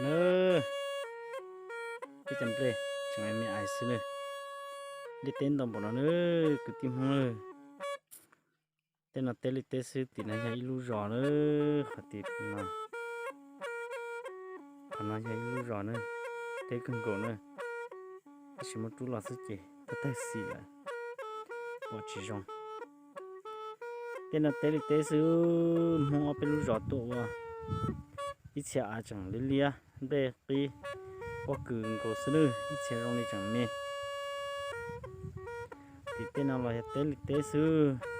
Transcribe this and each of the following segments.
na, peb cov nplej tseem me me ais xwb na. Liaj teb ntau npaum no na, kwv tij Hmoob. Tej no teb li teb xwb, tim no yog ib lub zos na, qhov tim no, qhov no yog ib lub zos na, teb kawg nkaus na, tab sis muab rub los xwb ces tawg tawg xim lawm, pom tsis zoo. Tej no teb li teb xwb, Hmoob ob peb lub zos tuaj ua ib txhia av tseem liab liab, nplej qib pob kws nkaus xwb na, ib txhia zoo li tseem me. Tim tej no los yog teb li teb xwb.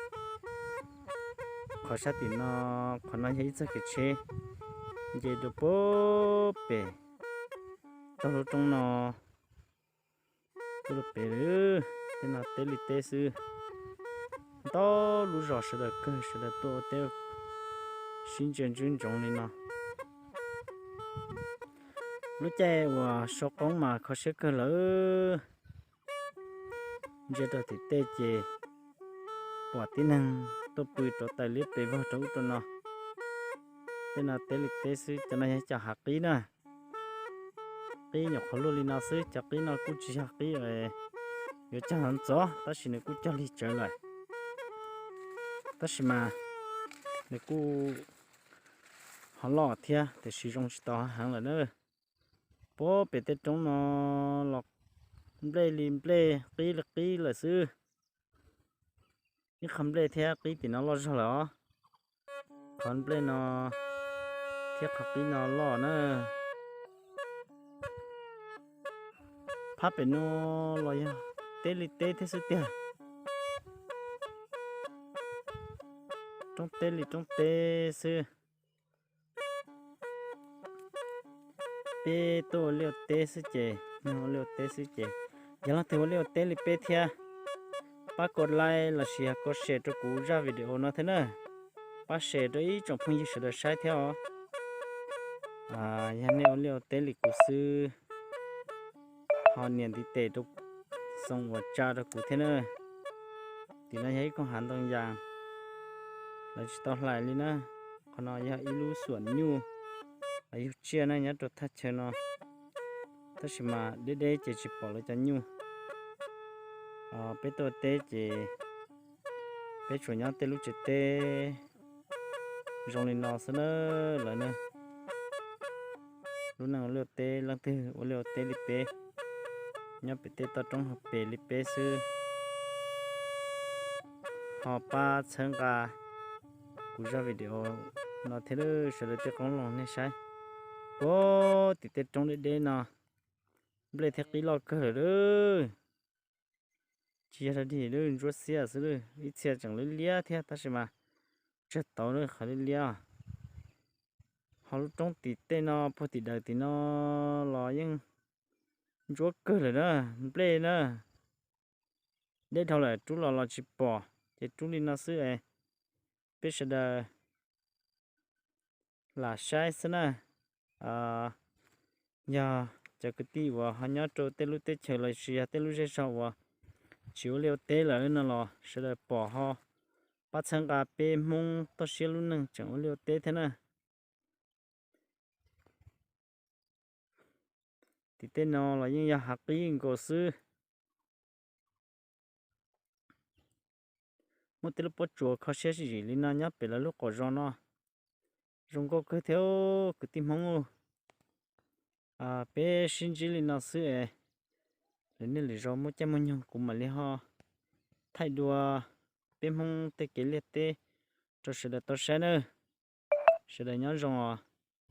Qhov sab tim no, qhov no yog ib txoj kev tsheb nce rau puag pem tog lub roob no, tuaj rau pem lawm. Tej no teb li teb xwb, ntau lub zos sawv daws kawg, sawv daws tuaj ua teb sib ntsia ntswb ntsoov li no. Lub caij uas sau qoob mas kho siab kawg lawm. Ntsia rau tim tej ces pom tib neeg tuaj pw rauv taws liab pes vog rau ub rau no. Tej no teb li teb xwb, cov no yog cov hav qib na. Qib nyuam qhuav luaj li no xwb, cov qib no kuj tsis yog qib yuav cog ntxov ntxov, tab sis nws kuj cog lig tsawv lawm. Tab sis mas nws kuj ho loj thiab, tiam sis zoo tsis tau heev lawm na. Puag pem tej roob no los nplej li nplej, qib li qib lawm xwb. Ib qho nplej thiab qib tim no loj zog lawm os. Qhov nplej no thiab qhov qib no loj na. Phab pem no los yog teb li teb thiab xwb tiag. Roob teb li roob teb xwb. Peb tuaj ua liaj ua teb xwb ces, ua liaj ua teb xwb ces, yog leej twg ua liaj ua teb li peb thiab, pab kom like lossis yog kom share rau kuv zaj video no thiab na. Pab share rau ib tsoom phooj ywg sawv daws saib thiab os. Yog nej ua liaj ua teb li kuv xwb, ho nias ntiv tes rau, xoom ua tsa rau kuv thiab na. Tim no yog ib koog hav ntoo yas, lawv tsis tau hlais li na. Qhov no yog ib lub xuam nyuj, yug tsiaj na, nyob rau thaj chaw no, tab sis mas deb deb ces tsis pom lawv cov nyuj. Peb tuaj teb ces peb tsuas nyob tej lub tsev teb zoo li no xwb na lawv na. Lub neej ua liaj ua teb, leej twg ua liaj ua teb li peb, nyob pem tej toj roob hav pes li peb xwb, ho pab txhawb nqa kuv zaj video no thiab sawv daws tej qoob loo nej saib. Puag tim tej roob deb deb no, nplej thiab qib loj kawg lawm. Tsis yog dog dig, ntsuab xiab xwb, ib txhia tseem liab liab thiab tab sis mas tsawg tau qhov liab liab. Ho lub roob tim tej no puag tim daws tim no los yeej ntsuab kawg lawm na, nplej na. Deb dhau lawm, rub los los tsis pom, ces rub li no xwb es peb sawv daws lam saib xwb na. Yog cov kwv tij uas ho nyob rau tej lub teb chaws los sis yog tej lub zej zog uas tsis ua liaj ua teb lawm no los sawv daws pom ho pab txhawb nqa peb Hmoob toj siab lub neej tseem ua liaj ua teb thiab na. Tim tej no los yeej yog hav qib nkaus xwb. Muaj tej lub pob tsuas kho siab zim zim li no nyob pem lawv lub qaum zos no, zoo nkauj kawg thiab kwv tij Hmoob. Peb sib ntsib li no xwb es, lwm niaj lwm zaus muaj caij muaj nyoog kuv mam li ho thaij dua peb Hmoob tej kev liaj teb rau sawv daws tau saib na. Sawv daws nyob zoo os.